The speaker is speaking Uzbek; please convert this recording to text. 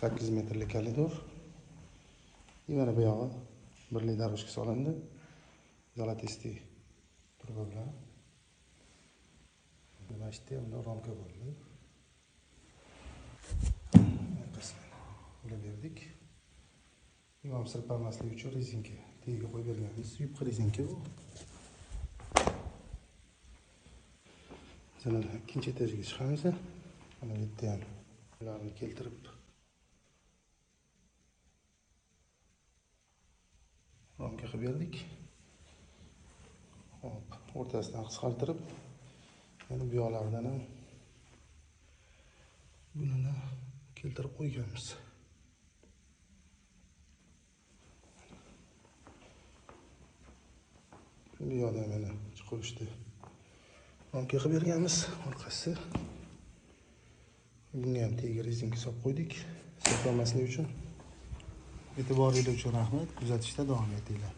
8 metrli koridor. Mana bu yog'i birli дорожка solindi. Zolotистый truba bilan. Mana shu yerda ham ramka bo'ldi. Orqasini ulab berdik. Imom sirpanmasligi uchun rezinka tagiga qo'yib berganmiz. Yupqa rezinka bu. Masalan, ikkinchi etajga chiqamiz. Mana bu yerda ham ularni keltirib ramka qilib berdik. Hop, o'rtasidan qisqartirib, yana bu yoqlardan ham bunini keltirib qo'yganmiz. Bu yoqda mana chiqurishdi. Ramka qilib berganmiz, orqasi. Bunga ham tagiga rezinka solib qo'ydik, sirpanmasligi uchun. E'tiboringiz uchun rahmat. Kuzatishda davom etinglar.